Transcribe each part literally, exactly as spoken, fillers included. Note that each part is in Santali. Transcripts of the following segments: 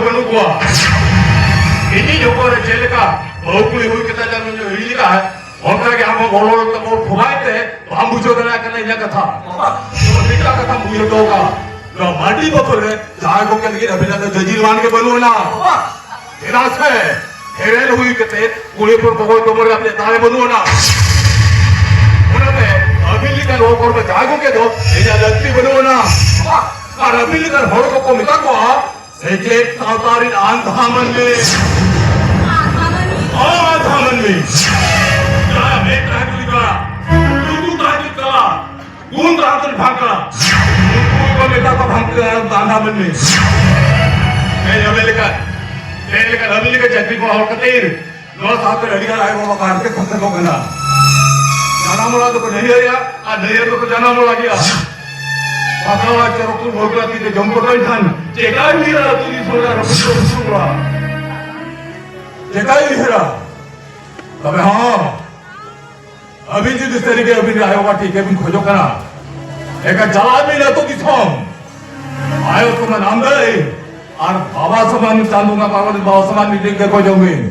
ᱵᱟᱹᱱᱩᱜ ᱠᱚᱣᱟ᱾ ᱤᱧᱤᱡ ᱦᱚᱯᱚᱱ ᱨᱮ ᱪᱮᱫ ᱞᱮᱠᱟ ᱵᱟᱹᱦᱩ ᱠᱩᱲᱤ ᱦᱩᱭ ᱠᱟᱛᱮ ᱡᱟᱱᱟᱢ ᱤᱧ ᱦᱤᱲᱤᱧ ᱞᱮᱠᱟ, ᱚᱱᱠᱟ ᱜᱮ ᱟᱢ ᱦᱚᱸ ᱜᱚᱲᱚ ᱛᱟᱠᱚ ᱯᱷᱚᱜᱟᱭ ᱛᱮ ᱵᱟᱢ ᱵᱩᱡᱷᱟᱹᱣ ᱫᱟᱲᱮᱭᱟᱜ ᱠᱟᱱᱟ ᱤᱧᱟᱹᱜ ᱠᱟᱛᱷᱟ᱾ ᱵᱟᱵᱟ, ᱱᱚᱣᱟ ᱢᱤᱫᱴᱟᱝ ᱠᱟᱛᱷᱟᱢ ᱩᱭᱦᱟᱹᱨ ᱫᱚᱦᱚ ᱠᱟᱜᱼᱟ, ᱱᱚᱣᱟ ᱢᱟᱹᱰᱤ ᱵᱚᱛᱚᱞ ᱨᱮ ᱡᱟᱦᱟᱸᱭ ᱜᱚᱢᱠᱮ ᱞᱟᱹᱜᱤᱫ ᱟᱹᱵᱤᱱᱟᱜ ᱫᱚ ᱡᱟᱹᱡᱤᱨ ᱢᱟᱱ ᱜᱮ ᱵᱟᱹᱱᱩᱜ ᱟᱱᱟ᱾ ᱵᱟᱵᱟ, ᱪᱮᱫᱟᱜ ᱥᱮ ᱦᱮᱨᱮᱞ ᱦᱩᱭ ᱠᱟᱛᱮ ᱠᱩᱲᱤ ᱦᱚᱯᱚᱱ ᱠᱚᱠᱚ ᱫᱚᱢᱚᱨ ᱨᱮ ᱟᱯᱮᱭᱟᱜ ᱫᱟᱲᱮ ᱵᱟᱹᱱᱩᱜ ᱟᱱᱟ᱾ ᱚᱱᱟᱛᱮ ᱟᱹᱵᱤᱱ ᱞᱮᱠᱟᱱ ᱦᱚᱲ ᱠᱚ ᱡᱟᱦᱟᱸᱭ ᱜᱚᱢᱠᱮ ᱫᱚ ᱤᱧᱟᱹᱜ ᱞᱟᱹᱠᱛᱤ ᱵᱟᱹᱱᱩᱜ ᱟᱱᱟ᱾ ᱵᱟᱵᱟ, ᱟᱨ ᱟᱹᱵᱤᱱ ᱞᱮᱠᱟᱱ ᱦᱚᱲ ᱠᱚᱠᱚ ᱢᱮᱛᱟ ᱠᱚᱣᱟ, ᱥᱮᱪᱮᱫ ᱥᱟᱶᱛᱟ ᱨᱤᱱ ᱟᱱᱫᱷᱟ ᱢᱟᱹᱱᱢᱤ᱾ ᱟᱱᱫᱷᱟ ᱢᱟᱹᱱᱢᱤ? ᱦᱚᱸ, ᱟᱱᱫᱷᱟ ᱢᱟᱹᱱᱢᱤ᱾ ᱡᱟᱦᱟᱸᱭᱟᱜ ᱢᱮᱫ ᱛᱟᱦᱮᱸ ᱛᱩᱞᱩᱡ ᱠᱟᱱᱟ, ᱞᱩᱛᱩᱨ ᱛᱟᱦᱮᱸ ᱛᱩᱞᱩᱡ ᱠᱟᱱᱟ, ᱜᱩᱱ ᱛᱟᱦᱮᱸ ᱛᱩᱞᱩᱡ ᱵᱷᱟᱝ ᱠᱟᱱᱟ᱾ ᱩᱱᱠᱩ ᱜᱮᱠᱚ ᱢᱮᱛᱟ ᱠᱚᱣᱟ ᱵᱷᱟᱝ ᱠᱟᱱᱟ, ᱟᱱᱫᱷᱟ ᱢᱟᱹᱱᱢᱤ᱾ ᱦᱮᱸ, ᱟᱵᱮᱱ ᱞᱮᱠᱟ, ᱟᱵᱮᱱ ᱞᱮᱠᱟ, ᱟᱵᱮᱱ ᱞᱮᱠᱟ ᱪᱟᱹᱠᱨᱤ ᱠᱚ ᱦᱚᱲ ᱠᱷᱟᱹᱛᱤᱨ ᱱᱚᱣᱟ ᱥᱟᱶᱛᱟ ᱨᱮ ᱟᱹᱰᱤ ᱜᱟᱱ ᱟᱭᱳᱼᱵᱟᱵᱟ ᱠᱚ ᱦᱟᱨᱠᱮᱛ ᱦᱟᱨᱠᱮᱛᱚᱜ ᱠᱟᱱᱟ᱾ ᱡᱟᱱᱟᱢ ᱚᱲᱟᱜ ᱫᱚᱠᱚ ᱱᱟᱹᱭᱦᱟᱹᱨᱮᱜᱼᱟ ᱟᱨ ᱱᱟᱹᱭᱦᱟᱹᱨ ᱫᱚᱠᱚ ᱡᱟᱱᱟᱢ ᱚᱲᱟᱜ ᱜᱮᱭᱟ᱾ ᱯᱟᱛᱟ ᱚᱲᱟᱜ ᱪᱚᱨᱚᱠ ᱠᱚ ᱵᱷᱚᱨᱛᱤ ᱠᱟᱛᱮ ᱡᱚᱢ ᱠᱚᱴᱚᱭ ᱠᱷᱟᱱ ᱪᱮᱠᱟᱭ ᱩᱭᱦᱟᱹᱨᱟ ᱟᱹᱛᱩ ᱫᱤᱥᱚᱢ ᱨᱮ ᱨᱟᱹᱯᱩᱫ ᱠᱚ ᱨᱟᱹᱯᱩᱫ ᱚᱲᱟᱜ? ᱪᱮᱠᱟᱭ ᱩᱭᱦᱟᱹᱨᱟ? ᱛᱚᱵᱮ ᱦᱚᱸ, ᱟᱹᱵᱤᱱ ᱡᱩᱫᱤ ᱥᱟᱹᱨᱤᱜᱮ ᱟᱹᱵᱤᱱ ᱨᱮᱱ ᱟᱭᱳ ᱵᱟᱵᱟ ᱴᱷᱤᱠ ᱜᱮᱵᱤᱱ ᱠᱷᱚᱡᱚᱜ ᱠᱟᱱᱟ, ᱮᱱᱠᱷᱟᱱ ᱪᱟᱞᱟᱜ ᱵᱤᱱ ᱟᱹᱛᱩ ᱫᱤᱥᱚᱢ᱾ ᱟᱭᱳ ᱥᱚᱢᱟᱱ ᱟᱢᱫᱟᱹᱭ ᱟᱨ ᱵᱟᱵᱟ ᱥᱚᱢᱟᱱ ᱪᱟᱸᱫᱳ ᱵᱚᱸᱜᱟ ᱯᱟᱨᱵᱚᱛᱤ ᱵᱟᱵᱟ ᱥᱚᱢᱟᱱ ᱢᱤᱫᱴᱮᱱ ᱜᱮ ᱠᱷᱚᱡᱚᱜ ᱵᱤᱱ᱾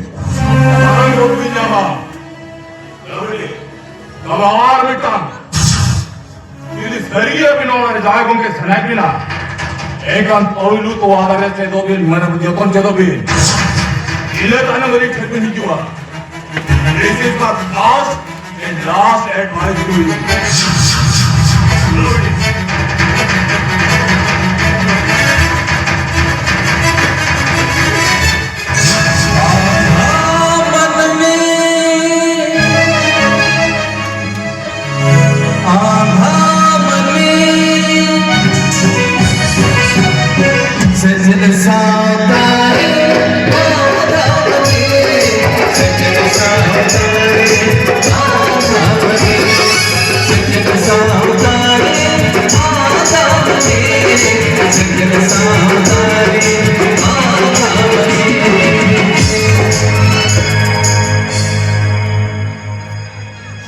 ᱢᱟᱨᱟᱝ ᱵᱟᱹᱵᱩ ᱵᱤᱱ ᱧᱟᱢᱟ᱾ ᱛᱚᱵᱮ ᱟᱨ ᱢᱤᱫᱴᱟᱝ, ᱡᱩᱫᱤ ᱥᱟᱹᱨᱤᱜᱮ ᱟᱹᱵᱤᱱ ᱱᱚᱣᱟ ᱨᱮ ᱡᱟᱦᱟᱸᱭ ᱜᱚᱢᱠᱮ ᱥᱮᱱᱟᱭ ᱵᱤᱱᱟ, ᱮᱱᱠᱷᱟᱱ ᱯᱳᱭᱞᱳ ᱛᱚᱣᱟ ᱫᱟᱨᱮ ᱪᱮᱫᱚᱜ ᱵᱤᱱ, ᱢᱟᱱᱮ ᱡᱚᱛᱚᱱ ᱪᱮᱫᱚᱜ ᱵᱤᱱ᱾ ᱤᱱᱟᱹ ᱛᱟᱭᱱᱚᱢ ᱟᱹᱞᱤᱧ ᱴᱷᱮᱱ ᱵᱤᱱ ᱦᱤᱡᱩᱜᱼᱟ᱾ This is my first and last advice to you.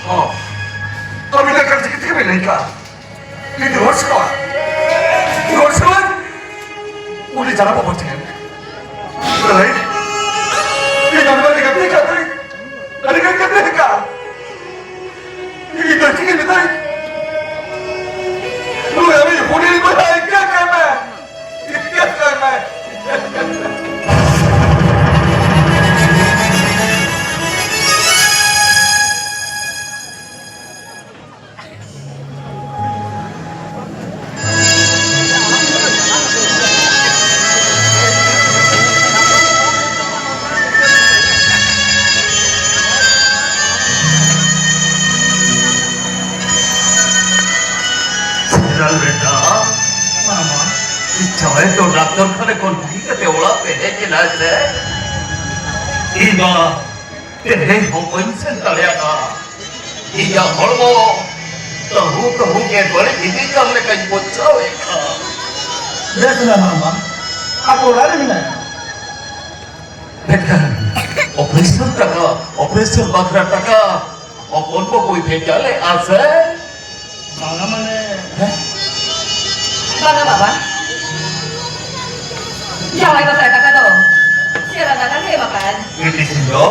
ᱦᱚᱸ, ᱛᱚ ᱢᱤᱫᱴᱟᱝ ᱠᱟᱛᱷᱟ ᱪᱤᱠᱟᱹ ᱛᱮᱜᱮ ᱵᱮᱱ ᱞᱟᱹᱭ ᱠᱟᱜᱼᱟ? ᱩᱱᱤ ᱰᱤᱵᱷᱳᱨᱥ ᱠᱚᱣᱟ? ᱰᱤᱵᱷᱳᱨᱥ ᱠᱚᱣᱟ? ᱩᱱᱤ ᱡᱟᱱᱟᱢ ᱚᱵᱚᱨ ᱪᱤᱠᱟᱹ? ᱤᱧ ᱟᱢ ᱟᱹᱰᱤ ᱜᱟᱛᱮ ᱠᱟᱛᱮ, ᱟᱹᱰᱤ ᱜᱟᱛᱮ ᱠᱟᱛᱮ ᱠᱟ᱾ ᱤᱧ ᱫᱚ ᱪᱤᱠᱟᱹ ᱞᱮᱫᱟᱭ? ᱱᱩᱭ ᱟᱹᱰᱤ ᱦᱩᱰᱤᱧ ᱵᱚᱭᱦᱟ ᱤᱧ ᱠᱟᱱ ᱢᱮ᱾ ᱤᱧ ᱠᱟᱱ ᱢᱮ᱾ ᱥᱮᱨᱟᱞ ᱵᱮᱴᱟ, ᱢᱟᱢᱟ, ᱤᱪᱪᱷᱟ ᱦᱚᱭᱛᱚ ᱰᱟᱠᱛᱚᱨ ᱠᱷᱟᱱᱟ ᱠᱷᱚᱱ ᱵᱩᱜᱤ ᱠᱟᱛᱮ ᱚᱲᱟᱜ ᱯᱮ ᱦᱮᱡ ᱮᱱᱟ ᱥᱮ? ᱤᱧ ᱢᱟ ᱛᱮᱦᱮᱧ ᱦᱚᱸ ᱵᱟᱹᱧ ᱥᱮᱱ ᱫᱟᱲᱮᱭᱟᱜᱼᱟ᱾ ᱤᱧᱟᱹᱜ ᱦᱚᱲᱢᱚ ᱛᱟᱹᱦᱩ ᱛᱟᱹᱦᱩ ᱜᱮ ᱵᱟᱹᱲᱤᱡ ᱤᱫᱤᱜ ᱠᱟᱱ ᱞᱮᱠᱟᱧ ᱵᱩᱡᱷᱟᱹᱣᱮᱫ ᱠᱟᱱ᱾ ᱵᱮᱥ ᱮᱱᱟ ᱢᱟᱢᱟ, ᱟᱠᱚ ᱚᱲᱟᱜ ᱨᱮ ᱢᱮᱱᱟᱭᱟ᱾ ᱢᱮᱱᱠᱷᱟᱱ ᱚᱯᱟᱨᱮᱥᱚᱱ ᱴᱟᱠᱟ, ᱚᱯᱟᱨᱮᱥᱚᱱ ᱵᱟᱠᱷᱨᱟ ᱴᱟᱠᱟ ᱦᱚᱯᱚᱱ ᱠᱚ ᱠᱚᱭ ᱵᱷᱮᱡᱟ ᱞᱮᱫᱼᱟ ᱥᱮ? ᱵᱟᱝᱟ ᱢᱟᱱᱮ᱾ ᱦᱮᱸ? ᱵᱟᱝᱟ ᱵᱟᱵᱟ, ᱡᱟᱶᱟᱭ ᱵᱟᱠᱷᱨᱟ ᱴᱟᱠᱟ ᱫᱚ ᱥᱮᱨᱟ ᱫᱟᱫᱟ ᱜᱮ ᱮᱢ ᱟᱠᱟᱫ᱾ ᱵᱤᱴᱤ ᱥᱤᱧ ᱫᱚ᱾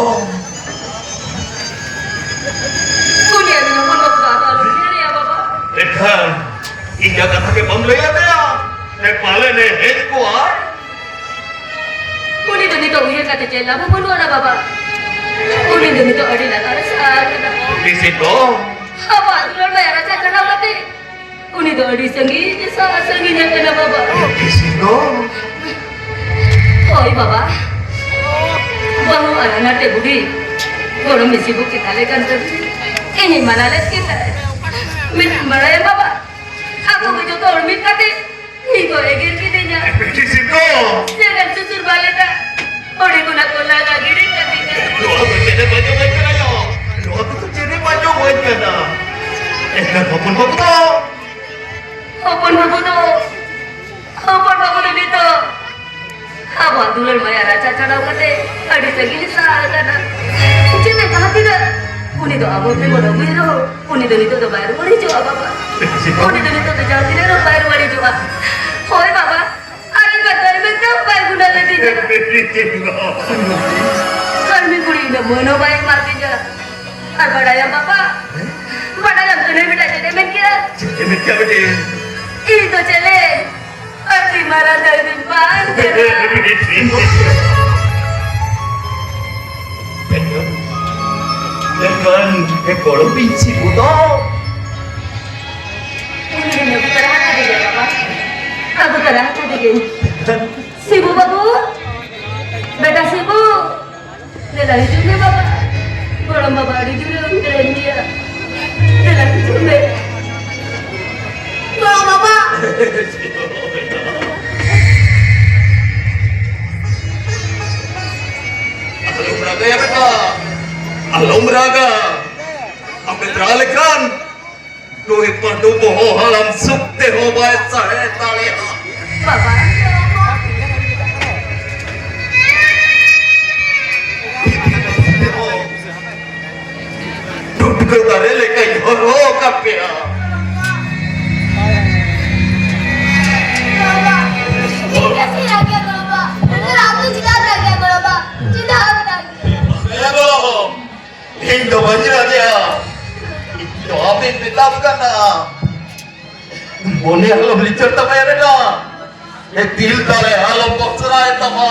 ᱩᱱᱤ ᱟᱹᱞᱤᱧ ᱦᱚᱯᱚᱱ ᱵᱟᱹᱵᱩ ᱫᱚ ᱟᱫᱚ ᱟᱞᱚᱢ ᱧᱮᱞᱮᱭᱟ ᱵᱟᱵᱟ᱾ ᱮᱱᱠᱷᱟᱱ ᱤᱧᱟᱹᱜ ᱠᱟᱛᱷᱟ ᱜᱮ ᱵᱟᱢ ᱞᱟᱹᱭ ᱟᱫᱮᱭᱟ? ᱮ ᱯᱟᱞᱮᱱ ᱮ ᱦᱮᱡ ᱠᱚᱜᱼᱟ᱾ ᱩᱱᱤ ᱫᱚ ᱱᱤᱛᱚᱜ ᱩᱭᱦᱟᱹᱨ ᱠᱟᱛᱮ ᱪᱮᱫ ᱞᱟᱵᱷ ᱦᱚᱸ ᱵᱟᱹᱱᱩᱜ ᱟᱱᱟ ᱵᱟᱵᱟ᱾ ᱩᱱᱤ ᱫᱚ ᱱᱤᱛᱚᱜ ᱟᱹᱰᱤ ᱞᱟᱛᱟᱨ ᱨᱮ ᱥᱟᱦᱟ ᱟᱠᱟᱱᱟ᱾ ᱵᱤᱥᱤ ᱫᱚ᱾ ᱟᱵᱚᱣᱟᱜ ᱫᱩᱞᱟᱹᱲ ᱢᱟᱭᱟ ᱨᱟᱪᱟ ᱪᱟᱞᱟᱣ ᱠᱟᱛᱮ ᱩᱱᱤ ᱫᱚ ᱟᱹᱰᱤ ᱥᱟᱺᱜᱤᱧ ᱥᱟᱦᱟ ᱥᱟᱺᱜᱤᱧ ᱟᱠᱟᱱᱟ ᱵᱟᱵᱟ᱾ ᱵᱤᱥᱤ ᱫᱚ᱾ ᱦᱳᱭ ᱵᱟᱵᱟ, ᱵᱟᱹᱦᱩ ᱟᱨ ᱟᱱᱟᱴᱮ ᱵᱩᱰᱷᱤ ᱜᱚᱲᱚᱢ ᱢᱤᱥᱤ ᱵᱚ ᱠᱮᱴᱟᱞᱮ ᱠᱟᱱ ᱛᱟᱹᱵᱤᱱ ᱤᱧᱤᱧ ᱢᱟᱱᱟ ᱞᱮᱫ ᱠᱤᱱ ᱛᱟᱦᱮᱸ᱾ ᱢᱮᱱᱠᱷᱟᱱ ᱵᱟᱲᱟᱭᱟᱢ ᱵᱟᱵᱟ, ᱟᱠᱚ ᱜᱮ ᱡᱚᱛᱚ ᱦᱚᱲ ᱢᱤᱫ ᱠᱟᱛᱮ ᱤᱧ ᱠᱚ ᱮᱜᱮᱨ ᱠᱤᱫᱤᱧᱟ᱾ ᱵᱤᱴᱤ ᱥᱤᱫᱷᱩ! ᱡᱟᱸᱜᱟ ᱥᱩᱥᱩᱨ ᱵᱟᱞᱮ ᱫᱟᱜ, ᱚᱸᱰᱮ ᱠᱷᱚᱱᱟᱜ ᱠᱚ ᱞᱟᱜᱟ ᱜᱤᱰᱤ ᱠᱟᱫᱤᱧᱟ᱾ ᱱᱚᱣᱟ ᱫᱚ ᱪᱮᱫ ᱮᱢ ᱟᱸᱡᱚᱢᱟᱹᱧ ᱠᱟᱱᱟ ᱭᱟ? ᱱᱚᱣᱟ ᱫᱚ ᱪᱮᱫ ᱮᱢ ᱟᱸᱡᱚᱢᱟᱹᱧ ᱠᱟᱱᱟ? ᱮᱱᱠᱷᱟᱱ ᱦᱚᱯᱚᱱ ᱵᱟᱹᱵᱩ ᱫᱚ? ᱦᱚᱯᱚᱱ ᱵᱟᱹᱵᱩ ᱫᱚ, ᱦᱚᱯᱚᱱ ᱵᱟᱹᱵᱩ ᱫᱚ ᱱᱤᱛᱚᱜ ᱟᱵᱚᱣᱟᱜ ᱫᱩᱞᱟᱹᱲ ᱢᱟᱭᱟ ᱨᱟᱪᱟ ᱪᱷᱟᱰᱟᱣ ᱠᱟᱛᱮ ᱟᱹᱰᱤ ᱥᱟᱺᱜᱤᱧ ᱮ ᱥᱟᱦᱟ ᱟᱠᱟᱱᱟ᱾ ᱡᱮᱛᱮ ᱡᱟᱦᱟᱸ ᱛᱤᱱᱟᱹᱜ ᱩᱱᱤ ᱫᱚ ᱟᱵᱚ ᱛᱮᱵᱚᱱ ᱟᱹᱜᱩᱭ ᱨᱮᱦᱚᱸ, ᱩᱱᱤ ᱫᱚ ᱱᱤᱛᱚᱜ ᱫᱚ ᱵᱟᱭ ᱨᱩᱣᱟᱹᱲ ᱦᱤᱡᱩᱜᱼᱟ ᱵᱟᱵᱟ᱾ ᱩᱱᱤ ᱫᱚ ᱱᱤᱛᱚᱜ ᱫᱚ ᱡᱟᱦᱟᱸ ᱛᱤᱱᱟᱹᱜ ᱨᱮᱦᱚᱸ ᱵᱟᱭ ᱨᱩᱣᱟᱹᱲ ᱦᱤᱡᱩᱜᱼᱟ᱾ ᱦᱳᱭ ᱵᱟᱵᱟ, ᱟᱨ ᱤᱧ ᱫᱚ ᱫᱟᱹᱭ ᱢᱮᱱᱛᱮ ᱦᱚᱸ ᱵᱟᱭ ᱜᱩᱱᱟᱹ ᱞᱮᱫᱤᱧᱟ᱾ ᱠᱟᱹᱲᱢᱤ ᱠᱩᱲᱤ ᱤᱧ ᱫᱚ ᱢᱟᱹᱱ ᱦᱚᱸ ᱵᱟᱭ ᱮᱢᱟ ᱫᱤᱧᱟ᱾ ᱟᱨ ᱵᱟᱰᱟᱭᱟᱢ ᱵᱟᱵᱟ, ᱵᱟᱰᱟᱭᱟᱢ ᱛᱤᱱᱟᱹᱜ ᱵᱮᱴᱟ ᱪᱮᱫ ᱮ ᱢᱮᱱ ᱠᱮᱫᱟ? ᱪᱮᱫ ᱮ ᱢᱮᱱ ᱠᱮᱫᱟ ᱵᱤᱴᱤ? ᱤᱧ ᱫᱚ ᱪᱮᱞᱮ ᱟᱹᱰᱤ ᱢᱟᱨᱟᱝ ᱫᱟᱲᱮ ᱵᱟᱝ ᱠᱟᱱᱟ᱾ ᱵᱤᱴᱤ᱾ ᱢᱮᱱᱠᱷᱟᱱ ᱮ ᱜᱚᱲᱚᱢᱤᱧ ᱥᱤᱵᱩ ᱫᱚ? ᱩᱱᱤ ᱫᱚ ᱟᱹᱜᱩ ᱛᱚᱨᱟ ᱟᱠᱟᱫᱮ ᱜᱮ ᱵᱟᱵᱟ, ᱟᱹᱜᱩ ᱛᱚᱨᱟ ᱟᱠᱟᱫᱮ ᱜᱮ᱾ ᱥᱤᱵᱩ ᱵᱟᱹᱵᱩ, ᱵᱮᱴᱟ ᱥᱤᱵᱩ, ᱫᱮᱞᱟ ᱦᱤᱡᱩᱜ ᱢᱮ ᱵᱟᱵᱟ᱾ ᱜᱚᱲᱚᱢ ᱵᱟᱵᱟ ᱟᱹᱰᱤ ᱡᱳᱨᱮ ᱩᱫᱽᱜᱟᱹᱨᱮᱱ ᱜᱮᱭᱟ᱾ ᱫᱮᱞᱟ ᱦᱤᱡᱩᱜ ᱢᱮ᱾ ᱜᱚᱲᱚᱢ ᱵᱟᱵᱟ! ᱟᱞᱚᱢ ᱨᱟᱜᱟ ᱭᱟ ᱵᱮᱴᱟ, ᱟᱞᱚᱢ ᱨᱟᱜᱟ᱾ ᱟᱢ ᱮᱢ ᱨᱟᱜ ᱞᱮᱠᱷᱟᱱ ᱱᱩᱭ ᱯᱟᱹᱰᱩ ᱵᱚᱦᱚᱜ ᱦᱟᱲᱟᱢ ᱥᱩᱠ ᱛᱮᱦᱚᱸ ᱵᱟᱭ ᱥᱟᱦᱮ ᱫᱟᱲᱮᱭᱟᱜᱼᱟ᱾ ᱵᱟᱵᱟ᱾ ᱴᱩᱴᱠᱟᱹ ᱫᱟᱨᱮ ᱞᱮᱠᱟᱧ ᱦᱚᱨᱦᱚ ᱠᱟᱯᱮᱭᱟ᱾ ᱵᱟᱵᱟ, ᱤᱧ ᱜᱮ ᱥᱮ ᱨᱟᱜᱮ ᱵᱟᱵᱟ᱾ ᱨᱟᱜ ᱫᱚ ᱪᱮᱫᱟᱜ ᱨᱟᱜᱮ ᱵᱟᱵᱟ? ᱪᱮᱫᱟᱜ ᱨᱟᱜᱮ? ᱮ ᱜᱚᱲᱚᱢ, ᱤᱧ ᱫᱚ ᱵᱟᱹᱧ ᱨᱟᱜᱮᱜᱼᱟ᱾ ᱤᱧ ᱫᱚ ᱟᱢᱤᱧ ᱢᱮᱛᱟᱢ ᱠᱟᱱᱟ᱾ ᱢᱚᱱᱮ ᱟᱞᱚᱢ ᱞᱤᱪᱟᱹᱲ ᱛᱟᱢᱟ ᱭᱟ ᱵᱮᱴᱟ᱾ ᱮ ᱫᱤᱞ ᱫᱟᱲᱮ ᱟᱞᱚᱢ ᱵᱚᱠᱥᱨᱟᱭ ᱛᱟᱢᱟ᱾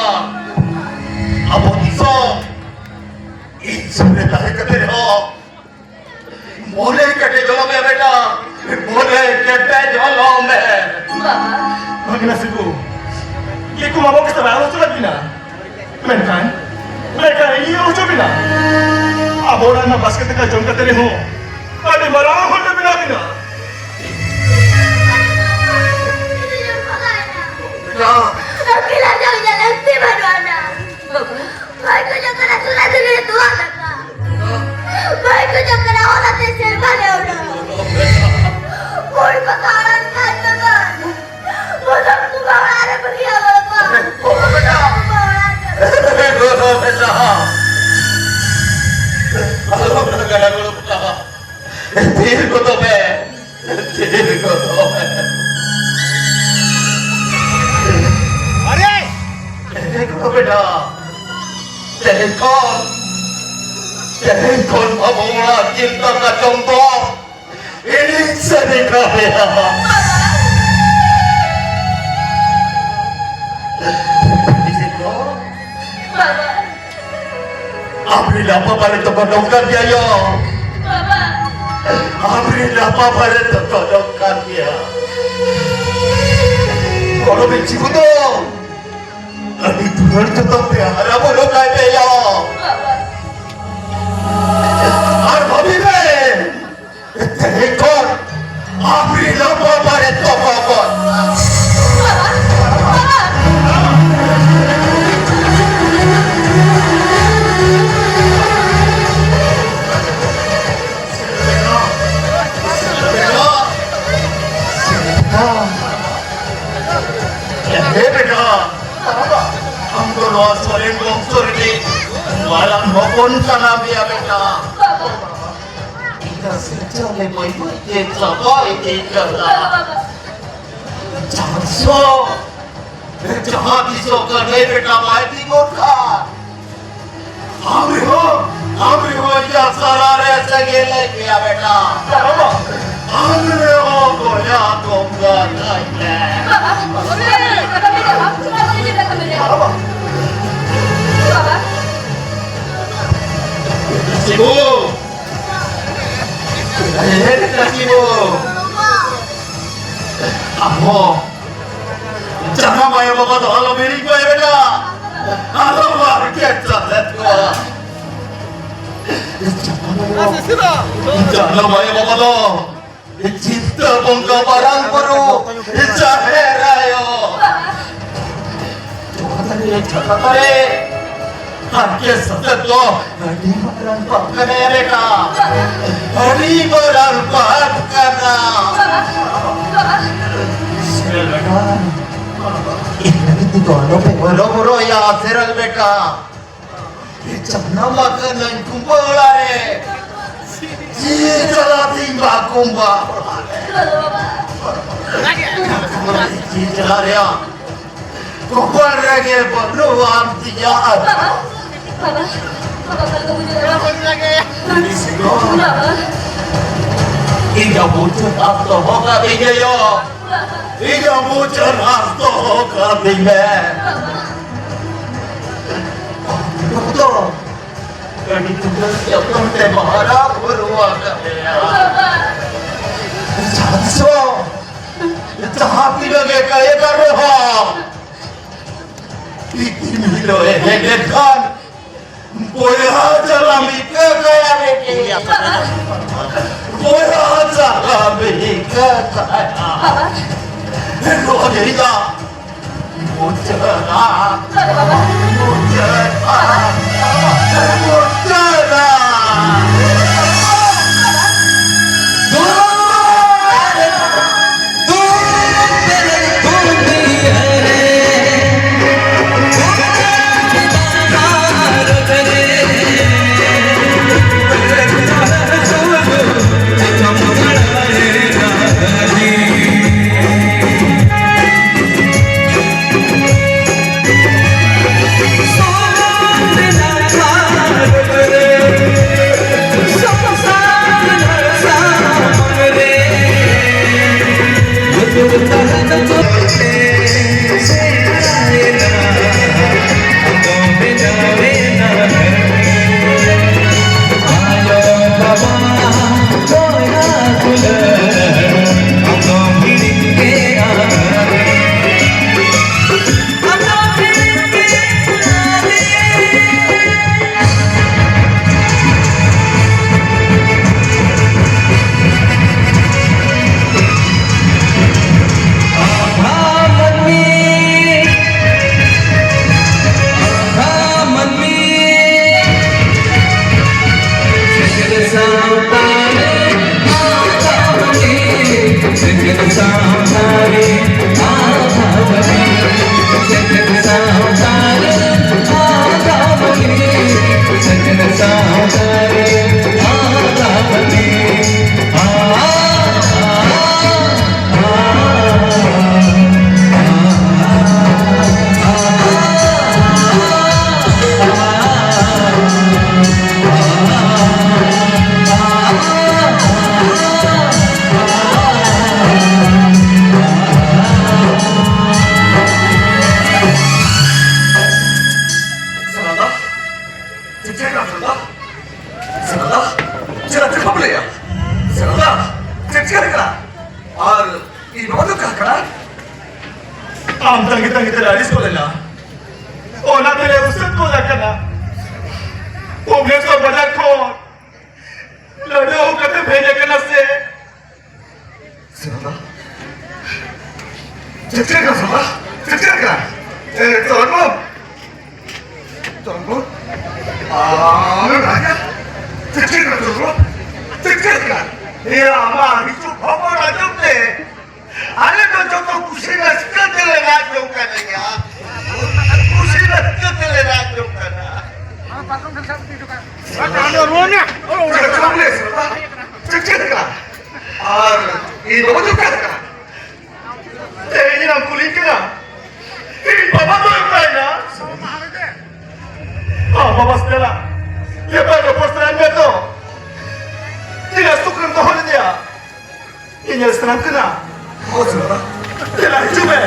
ᱟᱵᱚ ᱫᱤᱥᱚᱢ ᱤᱧ ᱥᱩᱨ ᱨᱮ ᱛᱟᱦᱮᱸ ᱠᱟᱛᱮ ᱨᱮᱦᱚᱸ ᱢᱚᱱᱮ ᱠᱮᱴᱮᱡ ᱦᱚᱞᱚ ᱢᱮ ᱵᱮᱴᱟ, ᱢᱚᱱᱮ ᱠᱮᱴᱮᱡ ᱦᱚᱞᱚ ᱢᱮ᱾ ᱵᱟᱵᱟ᱾ ᱵᱷᱟᱜᱽᱱᱟ ᱥᱤᱵᱩ, ᱤᱭᱟᱹ ᱠᱚ ᱢᱟ ᱵᱟᱵᱟ ᱥᱟᱞᱟᱜ ᱟᱞᱳᱪᱚᱱᱟ ᱵᱤᱱᱟ᱾ ᱢᱮᱱᱠᱷᱟᱱ, ᱢᱮᱱᱠᱷᱟᱱ ᱤᱧ ᱦᱚᱪᱚ ᱵᱤᱱᱟ᱾ ᱟᱵᱚ ᱚᱲᱟᱜ ᱨᱮᱱᱟᱜ ᱵᱟᱥᱠᱮ ᱫᱟᱠᱟ ᱡᱚᱢ ᱠᱟᱛᱮ ᱨᱮᱦᱚᱸ ᱟᱹᱰᱤ ᱢᱟᱨᱟᱝ ᱦᱚᱲ ᱞᱮ ᱵᱮᱱᱟᱣ ᱵᱤᱱᱟ᱾ ᱵᱮᱴᱟ᱾ ᱟᱹᱠᱤᱞ ᱟᱨᱡᱟᱣ ᱨᱮᱭᱟᱜ ᱞᱟᱹᱠᱛᱤ ᱵᱟᱹᱱᱩᱜ ᱟᱱᱟ᱾ ᱵᱟᱵᱟ᱾ ᱵᱟᱭ ᱠᱷᱚᱡᱚᱜ ᱠᱟᱱᱟ ᱥᱩᱨᱟ ᱫᱩᱞᱤ ᱨᱮ ᱛᱚᱣᱟ ᱫᱟᱠᱟ᱾ ᱵᱟᱭ ᱠᱷᱚᱡᱚᱜ ᱠᱟᱱᱟ ᱦᱚᱞᱟ ᱛᱮ ᱥᱮᱨᱢᱟ ᱨᱮ ᱩᱰᱩᱠ᱾ ᱦᱚᱲ ᱠᱚ ᱛᱟᱲᱟᱢ ᱠᱷᱟᱱ ᱫᱚ ᱵᱟᱝ᱾ ᱵᱚᱥᱚᱱᱛ ᱠᱚ ᱚᱲᱟᱜ ᱨᱮ ᱵᱟᱹᱜᱤᱭᱟ ᱵᱟᱵᱟ᱾ ᱵᱟᱵᱟ ᱵᱮᱴᱟ᱾ ᱵᱟᱵᱟ ᱚᱲᱟᱜ ᱨᱮ᱾ ᱵᱟᱵᱟ ᱵᱮᱴᱟ᱾ ᱟᱞᱚᱢ ᱨᱟᱜᱟ ᱜᱚᱲᱚᱢ ᱵᱮᱴᱟ᱾ ᱛᱷᱤᱨ ᱠᱚᱫᱚ ᱢᱮ᱾ ᱛᱷᱤᱨ ᱠᱚᱫᱚ ᱢᱮ᱾ ᱟᱨᱮ! ᱵᱮᱴᱟ, ᱛᱮᱦᱮᱧ ᱠᱷᱚᱱ, ᱛᱮᱦᱮᱧ ᱠᱷᱚᱱ ᱵᱟᱹᱵᱩ ᱚᱲᱟᱜ ᱪᱤᱱᱛᱟᱹ ᱠᱟᱪᱚᱢ ᱫᱚ ᱤᱧᱤᱧ ᱥᱟᱹᱨᱤ ᱠᱟᱜ ᱢᱮᱭᱟ᱾ ᱵᱟᱵᱟ᱾ ᱟᱢᱨᱮᱱ ᱟᱯᱟ ᱵᱟᱨᱮ ᱛᱚᱠᱚ ᱱᱚᱝᱠᱟ ᱜᱮᱭᱟ ᱭᱚ᱾ ᱵᱟᱵᱟ᱾ ᱟᱢᱨᱮᱱ ᱟᱯᱟ ᱵᱟᱨᱮ ᱛᱚᱠᱚ ᱱᱚᱝᱠᱟ ᱜᱮᱭᱟ᱾ ᱜᱚᱲᱚᱢᱤᱧ ᱪᱤᱵᱩ ᱫᱚ ᱟᱹᱰᱤ ᱫᱩᱞᱟᱹᱲ ᱡᱚᱛᱚᱱ ᱛᱮ ᱦᱟᱨᱟ ᱵᱩᱨᱩ ᱠᱟᱭ ᱯᱮ ᱭᱚ᱾ ᱟᱨ ᱵᱷᱟᱹᱵᱤ ᱢᱮ, ᱛᱮᱦᱮᱧ ᱠᱷᱚᱱ ᱟᱢᱨᱮᱱ ᱟᱯᱟ ᱵᱟᱨᱮ ᱛᱚᱠᱚ ᱠᱚ ᱦᱮᱸ ᱵᱮᱴᱟ, ᱟᱢ ᱫᱚ ᱱᱚᱣᱟ ᱥᱚᱨᱮᱱ ᱵᱚᱝᱥᱚ ᱨᱤᱱᱤᱡ ᱢᱟᱨᱟᱝ ᱦᱚᱯᱚᱱ ᱠᱟᱱᱟᱢ ᱭᱟ ᱵᱮᱴᱟ᱾ ᱤᱧᱟᱜ ᱥᱤᱨᱡᱚᱱ ᱨᱮ ᱵᱟᱹᱭ ᱵᱟᱹᱭ ᱛᱮ ᱪᱟᱵᱟ ᱤᱫᱤᱜ ᱠᱟᱱᱟ᱾ ᱡᱟᱦᱟᱸ ᱛᱤᱥᱚᱜ, ᱡᱟᱦᱟᱸ ᱛᱤᱥᱚᱜ ᱠᱟᱹᱱᱟᱹᱭ ᱵᱮᱴᱟ ᱵᱟᱭ ᱛᱤᱸᱜᱩᱱ ᱠᱷᱟᱱ, ᱟᱢ ᱨᱮᱦᱚᱸ, ᱟᱢ ᱨᱮᱦᱚᱸ ᱤᱧᱟᱜ ᱥᱟᱞᱟ ᱨᱮ ᱥᱮᱸᱜᱮᱞ ᱞᱮ ᱜᱮᱭᱟ ᱵᱮᱴᱟ᱾ ᱟᱢ ᱨᱮᱦᱚᱸ ᱵᱚᱭᱦᱟ ᱜᱚᱝᱜᱟ ᱠᱟᱭ ᱢᱮ᱾ ᱵᱟᱵᱟ, ᱵᱟᱵᱟ, ᱵᱟᱵᱟ, ᱵᱟᱵᱟ, ᱵᱟᱵᱟ᱾ ᱥᱤᱵᱩ! ᱦᱮᱸ, ᱵᱮᱴᱟ ᱥᱤᱵᱩ! ᱟᱢ ᱦᱚᱸ ᱡᱟᱱᱟᱢ ᱟᱭᱳ ᱵᱟᱵᱟ ᱫᱚ ᱟᱞᱚᱢ ᱦᱤᱲᱤᱧ ᱠᱚᱣᱟ ᱵᱮᱴᱟ᱾ ᱟᱞᱚᱢ ᱦᱟᱨᱠᱮᱛ ᱥᱟᱥᱮᱛ ᱠᱚᱣᱟ᱾ ᱡᱟᱱᱟᱢ ᱟᱭᱳ, ᱡᱟᱱᱟᱢ ᱟᱭᱳ ᱵᱟᱵᱟ ᱫᱚ ᱪᱤᱱᱛᱟᱹ ᱵᱚᱸᱜᱟ ᱢᱟᱨᱟᱝ ᱵᱩᱨᱩ ᱡᱟᱦᱮᱨ ᱟᱭᱳ᱾ ᱱᱚᱣᱟ ᱛᱟᱹᱨᱤ ᱪᱷᱟᱛᱟ ᱛᱟᱨᱮ ᱦᱟᱨᱠᱮᱛ ᱥᱟᱥᱮᱛ ᱫᱚ ᱟᱹᱰᱤ ᱢᱟᱨᱟᱝ ᱯᱟᱯ ᱠᱟᱱᱟ ᱭᱟ ᱵᱮᱴᱟ᱾ ᱟᱹᱰᱤ ᱢᱟᱨᱟᱝ ᱯᱟᱯ ᱠᱟᱱᱟ᱾ ᱥᱮᱨᱮᱞ ᱵᱮᱴᱟ, ᱤᱧ ᱞᱟᱹᱜᱤᱫ ᱫᱚ ᱟᱞᱚ ᱯᱮ ᱵᱚᱨᱚ ᱵᱚᱨᱚᱭᱟ, ᱥᱮᱨᱮᱞ ᱵᱮᱴᱟ᱾ ᱡᱟᱱᱟᱢ ᱟᱠᱟᱱᱟᱹᱧ ᱠᱩᱸᱵᱟᱹ ᱚᱲᱟᱜ ᱨᱮ᱾ ᱡᱤᱣᱤ ᱪᱟᱞᱟᱣ ᱛᱤᱧ ᱵᱟ ᱠᱩᱸᱵᱟ ᱚᱲᱟᱜ ᱨᱮ᱾ ᱡᱤᱣᱤ ᱪᱟᱞᱟᱣ ᱨᱮᱭᱟᱜ ᱠᱚᱯᱟᱞ ᱨᱮ ᱜᱮ ᱵᱟᱹᱱᱩᱜ ᱟᱱ ᱛᱤᱧᱟ᱾ ᱵᱟᱵᱟ, ᱵᱟᱵᱟ, ᱵᱟᱵᱟ, ᱵᱟᱵᱟ, ᱵᱟᱵᱟ, ᱵᱟᱵᱟ᱾ ᱤᱧᱟᱜ ᱢᱩᱪᱟᱹᱫ ᱟᱸᱥ ᱫᱚᱦᱚ ᱠᱟᱹᱛᱤᱧ ᱢᱮ ᱭᱳ᱾ ᱤᱧᱟᱜ ᱢᱩᱪᱟᱹᱫ ᱟᱸᱥ ᱫᱚᱦᱚ ᱠᱟᱹᱛᱤᱧ ᱢᱮ᱾ ᱫᱚᱠᱛᱚᱨ, ᱟᱹᱰᱤ ᱫᱩᱞᱟᱹᱲ ᱡᱚᱛᱚᱱ ᱛᱮ ᱦᱟᱨᱟ ᱵᱩᱨᱩ ᱟᱠᱟᱫ ᱢᱮᱭᱟ᱾ ᱡᱟᱦᱟᱸ ᱛᱤᱥ ᱦᱚᱸ, ᱡᱟᱦᱟᱸ ᱛᱤᱱᱟᱹᱜ ᱜᱮ ᱠᱟᱹᱭ ᱠᱟᱱ ᱨᱮᱦᱚᱸ, ᱛᱤᱠᱤᱱ ᱦᱤᱞᱳᱜ ᱮ ᱦᱮᱡ ᱞᱮᱱᱠᱷᱟᱱ, ᱵᱚᱭᱦᱟ ᱡᱟᱞᱟᱢ ᱤᱠᱟᱹ ᱠᱟᱭᱟ ᱵᱤᱴᱤ᱾ ᱵᱚᱭᱦᱟ ᱡᱟᱞᱟᱢ ᱤᱠᱟᱹ ᱠᱟᱭᱟ᱾ ᱱᱚᱣᱟ ᱜᱮ ᱤᱧᱟᱜ ᱢᱩᱪᱟᱹᱫ ᱟᱸᱥ᱾ ᱢᱩᱪᱟᱹᱫ ᱟᱸᱥ᱾ ᱢᱩᱪᱟᱹᱫ ᱟᱸᱥ᱾ ᱪᱚ ᱞᱮᱱᱟ᱾ ᱚᱱᱟ ᱛᱮᱞᱮ ᱩᱥᱟᱹᱫ ᱜᱚᱫ ᱟᱠᱟᱱᱟ᱾ ᱵᱷᱩᱵᱽᱱᱮᱥᱚᱨ ᱵᱟᱡᱟᱨ ᱠᱷᱚᱱ ᱞᱟᱹᱰᱩ ᱟᱹᱜᱩ ᱠᱟᱛᱮᱢ ᱦᱮᱡ ᱟᱠᱟᱱᱟ ᱥᱮ? ᱥᱮᱱᱚᱜᱼᱟ᱾ ᱪᱮᱫ ᱪᱤᱠᱟᱹᱜ ᱠᱟᱱᱟ ᱥᱟᱞᱟ? ᱪᱮᱫ ᱪᱤᱠᱟᱹᱜ ᱠᱟᱱᱟ? ᱮ, ᱪᱚᱨᱚᱱ ᱵᱟᱹᱵᱩ᱾ ᱪᱚᱨᱚᱱ ᱵᱟᱹᱵᱩ᱾ ᱟᱢ ᱨᱟᱡᱟ᱾ ᱪᱮᱫ ᱪᱤᱠᱟᱹᱜ ᱠᱟᱱᱟ ᱪᱚᱨᱚᱱ ᱵᱟᱹᱵᱩ? ᱪᱮᱫ ᱪᱤᱠᱟᱹᱜ ᱠᱟᱱᱟ? ᱮ, ᱟᱢᱟᱜ ᱦᱤᱡᱩᱜ ᱠᱷᱚᱵᱚᱨ ᱟᱸᱡᱚᱢ ᱛᱮ ᱟᱞᱮ ᱫᱚ ᱡᱚᱛᱚ ᱠᱩᱥᱤ ᱨᱟᱹᱥᱠᱟᱹ ᱛᱮᱞᱮ ᱨᱟᱜ ᱡᱚᱝ ᱠᱟᱱᱟ ᱭᱟ᱾ ᱠᱩᱥᱤ ᱨᱟᱹᱥᱠᱟᱹ ᱛᱮᱞᱮ ᱨᱟᱜ ᱡᱚᱝ ᱠᱟᱱᱟ᱾ ᱪᱮᱫ ᱪᱤᱠᱟᱹᱜ ᱠᱟᱱᱟ? ᱟᱨ ᱤᱧ ᱵᱟᱹᱵᱩ ᱫᱚ ᱚᱠᱟ ᱨᱮ ᱠᱟᱱᱟ? ᱛᱮᱦᱮᱧ ᱮᱢ ᱠᱩᱞᱤᱧ ᱠᱟᱱᱟ, ᱤᱧ ᱵᱟᱵᱟ ᱫᱚ ᱚᱠᱟᱭᱮᱱᱟ? ᱟᱢ ᱵᱟᱵᱟ ᱥᱮᱞᱟ, ᱮᱯᱮᱢ ᱨᱚᱯᱚᱲ ᱥᱟᱱᱟᱧ ᱢᱮ ᱛᱚ᱾ ᱛᱤᱱᱟᱹᱜ ᱥᱩᱠ ᱨᱮᱢ ᱫᱚᱦᱚ ᱞᱮᱫᱮᱭᱟ? ᱤᱧ ᱧᱮᱞ ᱥᱟᱱᱟᱢ ᱠᱟᱱᱟ? ᱫᱮᱞᱟ ᱦᱤᱡᱩᱜ ᱢᱮ᱾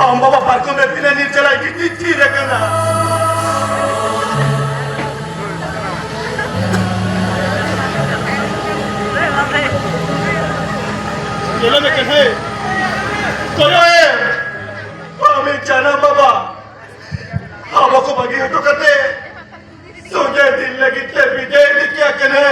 ᱟᱢ ᱵᱟᱵᱟ ᱯᱟᱨᱠᱚᱢ ᱨᱮ ᱛᱤᱱᱟᱹᱜ ᱱᱤᱨ ᱡᱟᱞᱟᱭ ᱜᱤᱛᱤᱡ ᱛᱷᱤᱨ ᱟᱠᱟᱱᱟ᱾ ᱧᱮᱞᱮ ᱢᱮ ᱠᱟᱹᱱᱦᱟᱹᱭ, ᱠᱚᱭᱚᱜ ᱮᱢ᱾ ᱟᱢᱤᱡ ᱡᱟᱱᱟᱢ ᱵᱟᱵᱟ ᱟᱵᱚ ᱠᱚ ᱵᱟᱹᱜᱤ ᱦᱚᱴᱚ ᱠᱟᱛᱮ ᱥᱚᱡᱷᱮ ᱫᱤᱱ ᱞᱟᱹᱜᱤᱫ ᱛᱮ ᱵᱤᱫᱟᱹᱭ ᱤᱫᱤ ᱠᱮᱫ ᱠᱤᱱᱟᱹ᱾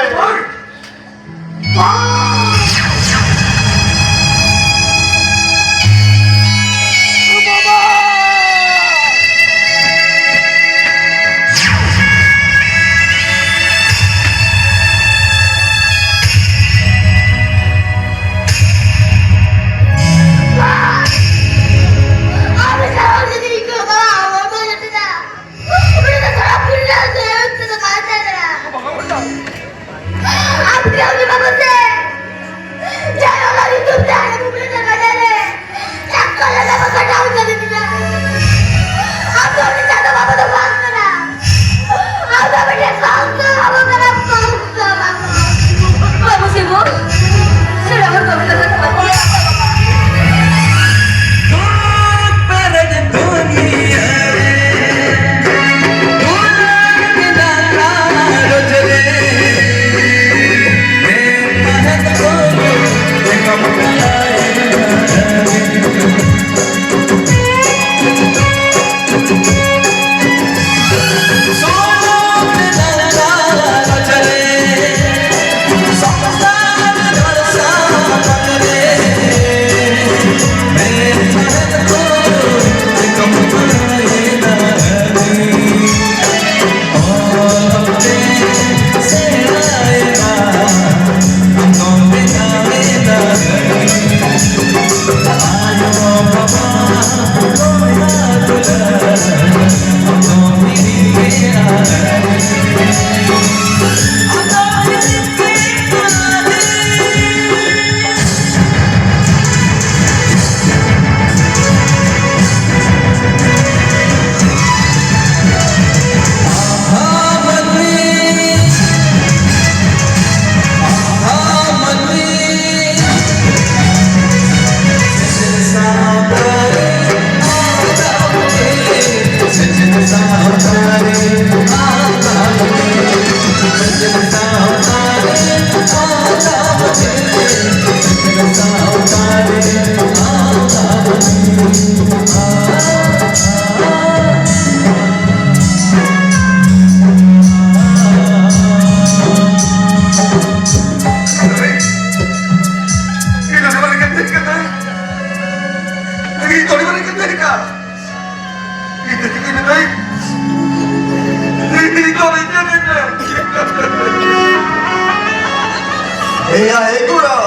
ᱮᱭᱟ, ᱮ ᱜᱚᱲᱚ,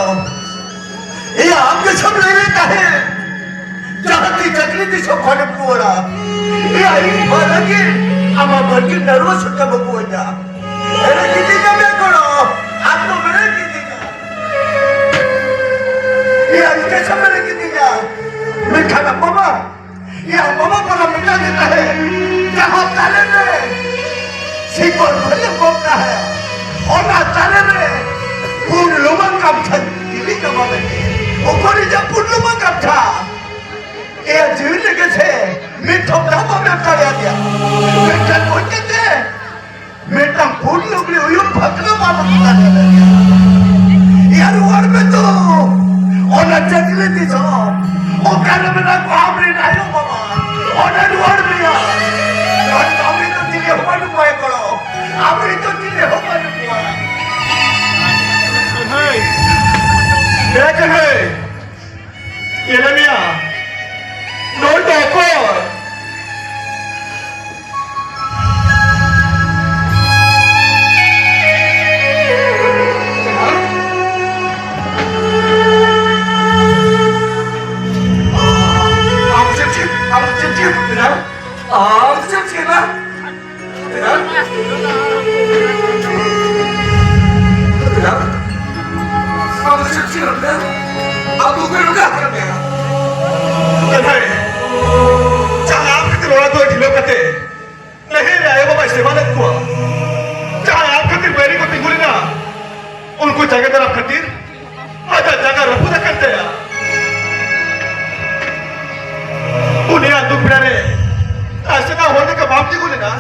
ᱮᱭᱟ, ᱟᱢ ᱜᱮ ᱥᱟᱢ ᱞᱟᱹᱭ ᱞᱮᱫ ᱛᱟᱦᱮᱸᱫ, ᱡᱟᱦᱟᱸ ᱛᱤ ᱪᱟᱹᱠᱨᱤ ᱫᱤᱥᱚᱢ ᱠᱷᱚᱱᱮᱢ ᱨᱩᱣᱟᱹᱲᱟ, ᱮᱭᱟ, ᱤᱧ ᱵᱟᱝ ᱞᱟᱹᱜᱤᱫ ᱟᱢᱟᱜ ᱵᱟᱹᱲᱛᱤ ᱱᱟᱨᱣᱟ ᱥᱩᱛᱟᱹᱢ ᱟᱹᱜᱩ ᱟᱹᱧᱟ᱾ ᱮᱲᱮ ᱜᱤᱰᱤ ᱠᱟᱢᱮ ᱜᱚᱲᱚ, ᱟᱢ ᱫᱚ ᱮᱲᱮ ᱜᱤᱰᱤ ᱠᱟᱢᱮ᱾ ᱮᱭᱟ, ᱤᱧ ᱜᱮ ᱥᱟᱢ ᱮᱲᱮ ᱜᱤᱰᱤ ᱠᱟᱢᱮ᱾ ᱢᱮᱱᱠᱷᱟᱱ ᱟᱢ ᱵᱟᱵᱟ, ᱮᱭᱟ, ᱵᱟᱵᱟ ᱯᱟᱞᱟ ᱢᱮᱛᱟ ᱫᱮ ᱛᱟᱦᱮᱸ, ᱡᱟᱦᱟᱸ ᱛᱟᱞᱮ ᱨᱮ ᱥᱤᱠᱚᱲ ᱵᱷᱟᱹᱞᱤ ᱠᱚᱢ ᱛᱟᱦᱮᱸ, ᱚᱱᱟ ᱛᱟᱞᱮ ᱨᱮ ᱯᱩᱨᱱᱚᱢᱟ ᱠᱟᱢᱪᱷᱟ ᱛᱤᱞᱤ ᱠᱟᱢᱟ ᱢᱮᱱᱛᱮ᱾ ᱚᱠᱚᱭ ᱨᱮᱭᱟᱜ ᱯᱩᱨᱱᱚᱢᱟ ᱠᱟᱢᱪᱷᱟ? ᱮᱭᱟ, ᱡᱤᱣᱤ ᱞᱟᱹᱜᱤᱫ ᱥᱮ ᱢᱤᱫ ᱴᱷᱚᱯ ᱫᱟᱜ ᱵᱟᱢ ᱮᱢ ᱫᱟᱲᱮᱭᱟᱫᱮᱭᱟ᱾ ᱢᱮᱱᱠᱷᱟᱱ ᱚᱡᱮ ᱛᱮ ᱢᱤᱫᱴᱟᱝ ᱯᱷᱩᱴ ᱞᱩᱜᱽᱲᱤ ᱩᱭᱩᱨ ᱯᱷᱟᱸᱠᱲᱟ ᱵᱟᱢ ᱟᱹᱜᱩ ᱫᱟᱲᱮᱭᱟᱫᱟ᱾ ᱮᱭᱟ, ᱨᱩᱣᱟᱹᱲ ᱢᱮ ᱛᱚ᱾ ᱚᱱᱟ ᱪᱟᱹᱠᱨᱤ ᱫᱤᱥᱚᱢ ᱚᱠᱟᱨᱮ ᱢᱮᱱᱟᱜ ᱠᱚᱣᱟ ᱟᱢᱨᱮᱱ ᱟᱭᱳ ᱵᱟᱵᱟ? ᱚᱸᱰᱮ ᱨᱩᱣᱟᱹᱲ ᱢᱮᱭᱟ᱾ ᱠᱟᱨᱚᱱ ᱟᱢᱨᱮᱱ ᱫᱚ ᱪᱤᱞᱤ ᱦᱚᱸ ᱵᱟᱹᱱᱩᱜ ᱠᱚᱣᱟ ᱮ ᱜᱚᱲᱚ᱾ ᱟᱢᱨᱮᱱ ᱫᱚ ᱪᱤᱞᱤ ᱦᱚᱸ ᱵᱟᱹᱱᱩᱜ ᱠᱚᱣᱟ᱾ ᱦᱮᱸ, ᱦᱮᱸ᱾ ᱮᱨᱮᱢᱤᱭᱟ, ᱱᱩᱭ ᱫᱚ ᱚᱠᱚᱭ? ᱟᱢ ᱪᱮᱫ ᱪᱮᱫ, ᱟᱢ ᱪᱮᱫ ᱪᱮᱫ ᱮᱱᱟ? ᱟᱢ ᱪᱮᱫ ᱪᱮᱫ ᱮᱱᱟ? ᱟᱢ ᱫᱚ ᱪᱮᱫ ᱪᱮᱫ ᱮᱱᱟ? ᱟᱢ ᱫᱚ ᱚᱠᱚᱭ ᱱᱚᱝᱠᱟ ᱟᱠᱟᱱ ᱢᱮᱭᱟ? ᱮ ᱵᱷᱟᱭ, ᱡᱟᱦᱟᱸᱭ ᱟᱢ ᱠᱷᱟᱹᱛᱤᱨ ᱚᱲᱟᱜ ᱫᱩᱣᱟᱹᱨ ᱰᱷᱤᱞᱟᱹᱣ ᱠᱟᱛᱮ ᱱᱟᱹᱦᱤᱞ ᱨᱮ ᱟᱭᱳ ᱵᱟᱵᱟᱭ ᱥᱮᱵᱟ ᱞᱮᱫ ᱠᱚᱣᱟ, ᱡᱟᱦᱟᱸᱭ ᱟᱢ ᱠᱷᱟᱹᱛᱤᱨ ᱵᱟᱹᱭᱨᱤ ᱠᱚ ᱛᱤᱸᱜᱩ ᱞᱮᱱᱟ, ᱩᱱᱠᱩ ᱡᱟᱸᱜᱮ ᱫᱟᱨᱟᱢ ᱠᱷᱟᱹᱛᱤᱨ ᱟᱡᱟᱜ ᱡᱟᱸᱜᱟ ᱨᱟᱹᱯᱩᱫ ᱟᱠᱟᱱ ᱛᱟᱭᱟ᱾ ᱩᱱᱤᱭᱟᱜ ᱫᱩᱠ ᱵᱮᱲᱟ ᱨᱮ ᱟᱡ ᱥᱮᱫᱟᱜ ᱦᱚᱲ ᱞᱮᱠᱟ ᱵᱟᱢ ᱛᱤᱸᱜᱩ ᱞᱮᱱᱟ᱾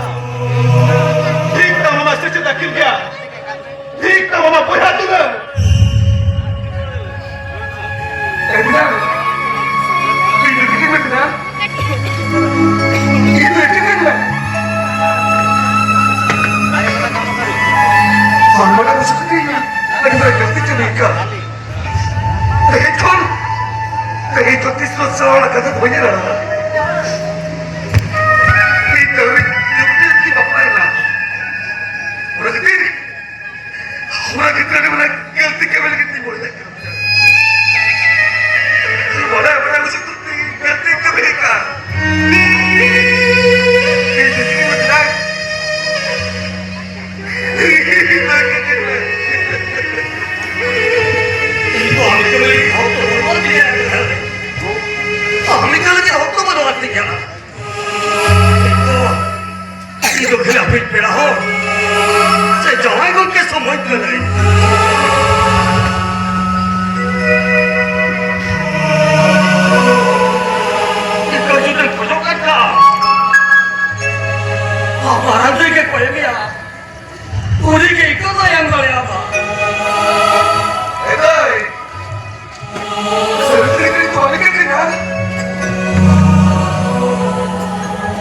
ᱮᱢᱮᱭᱟ, ᱩᱱᱤ ᱜᱮ ᱤᱠᱟᱹ ᱫᱚᱭ ᱮᱢ ᱫᱟᱲᱮᱭᱟᱢᱟ᱾ ᱮᱫᱟᱭ, ᱥᱟᱹᱨᱤ ᱛᱮ ᱠᱟᱹᱡ ᱛᱚᱞ ᱠᱮᱫ ᱠᱟᱱᱟ᱾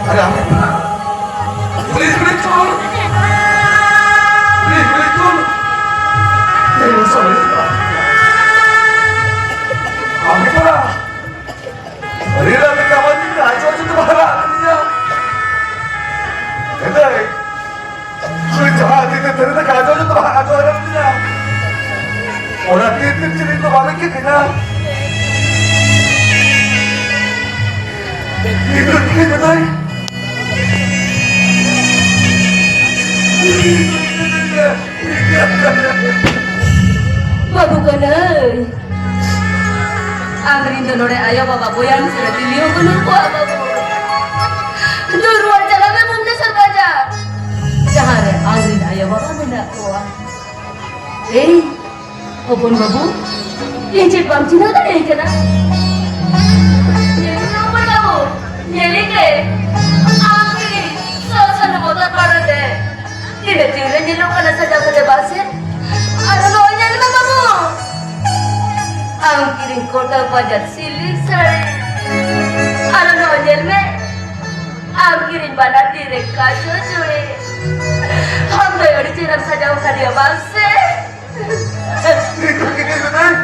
ᱟᱨᱮ ᱟᱢ, ᱯᱩᱞᱤᱥ ᱵᱨᱮᱠ ᱪᱚᱞ᱾ ᱯᱩᱞᱤᱥ ᱵᱨᱮᱠ ᱪᱚᱞ᱾ ᱮᱭ, ᱥᱚᱨᱤ᱾ ᱟᱢ ᱠᱟᱱᱟ᱾ ᱨᱤᱞᱟ ᱞᱮᱠᱟ ᱵᱟᱹᱧ ᱟᱡᱚ ᱟᱡᱚ ᱛᱮ ᱵᱟᱦᱨᱟ ᱟᱠᱟᱫᱤᱧᱟ᱾ ᱦᱮᱸᱫᱟᱹᱭ, ᱱᱩᱭ ᱡᱟᱦᱟᱸ ᱛᱤ ᱛᱮ ᱛᱷᱟᱹᱨᱤ ᱫᱟᱠᱟ ᱟᱡᱚ ᱟᱡᱚ ᱛᱮ ᱵᱟᱦᱨᱟ ᱟᱠᱟᱫᱤᱧᱟ, ᱚᱱᱟ ᱛᱤ ᱛᱮ ᱪᱤᱞᱤ ᱫᱚ ᱵᱟᱢ ᱤᱠᱟᱹ ᱠᱤᱧᱟ᱾ ᱤᱠᱟᱹ ᱠᱤᱧᱟ ᱦᱮᱸᱫᱟᱹᱭ᱾ ᱵᱟᱹᱵᱩ ᱠᱟᱹᱱᱟᱹᱭ, ᱟᱢᱨᱤᱱ ᱫᱚ ᱱᱚᱰᱮ ᱟᱭᱳ ᱵᱟᱵᱟ ᱵᱚᱭᱦᱟ ᱢᱤᱥᱨᱟ ᱛᱤᱞᱤ ᱦᱚᱸ ᱵᱟᱹᱱᱩᱜ ᱠᱚᱣᱟ ᱵᱟᱹᱵᱩ᱾ ᱫᱩ ᱨᱩᱣᱟᱹᱲ ᱪᱟᱞᱟᱜ ᱢᱮ ᱵᱷᱩᱵᱽᱱᱮᱥᱚᱨ ᱵᱟᱡᱟᱨ, ᱡᱟᱦᱟᱸ ᱨᱮ ᱟᱢᱨᱤᱱ ᱟᱭᱳ ᱵᱟᱵᱟ ᱢᱮᱱᱟᱜ ᱠᱚᱣᱟ᱾ ᱮᱭ ᱦᱚᱯᱚᱱ ᱵᱟᱹᱵᱩ, ᱤᱧ ᱪᱮᱫ ᱵᱟᱢ ᱪᱤᱱᱦᱟᱹᱣ ᱫᱟᱲᱮᱭᱟᱹᱧ ᱠᱟᱱᱟ? ᱧᱮᱞ ᱢᱮ ᱦᱚᱯᱚᱱ ᱵᱟᱹᱵᱩ, ᱧᱮᱞᱮ ᱠᱟᱹᱱᱟᱹᱧ, ᱟᱢ ᱜᱮ ᱥᱚᱥᱚᱱ ᱵᱚᱛᱚᱨ ᱯᱟᱲᱟᱜ ᱨᱮ᱾ ᱛᱤᱱᱟᱹᱜ ᱪᱮᱦᱨᱟ ᱧᱮᱞᱚᱜ ᱠᱟᱱᱟ ᱥᱟᱡᱟᱣ ᱠᱟᱛᱮ ᱵᱟᱝ ᱥᱮ? ᱟᱫᱚ ᱱᱚᱜᱼᱚᱭ ᱧᱮᱞ ᱢᱮ ᱵᱟᱹᱵᱩ, ᱟᱢ ᱠᱤᱨᱤᱧ ᱠᱚᱴᱟ ᱵᱟᱡᱟᱨ ᱥᱤᱞᱤᱠ ᱥᱟᱹᱲᱤ, ᱟᱨ ᱱᱚᱜᱼᱚᱭ ᱧᱮᱞ ᱢᱮ, ᱟᱢ ᱠᱤᱨᱤᱧ ᱵᱟᱱᱟᱨ ᱛᱤ ᱨᱮ ᱠᱟᱡᱚᱞ ᱡᱩᱲᱤ᱾ ᱟᱢ ᱫᱚ ᱟᱹᱰᱤ ᱪᱮᱦᱨᱟᱢ ᱥᱟᱡᱟᱣ ᱠᱟᱫᱮᱭᱟ ᱵᱟᱝ ᱥᱮ? ᱤᱧ ᱫᱚ ᱠᱤᱨᱤᱧ ᱞᱮᱫᱟᱹᱧ᱾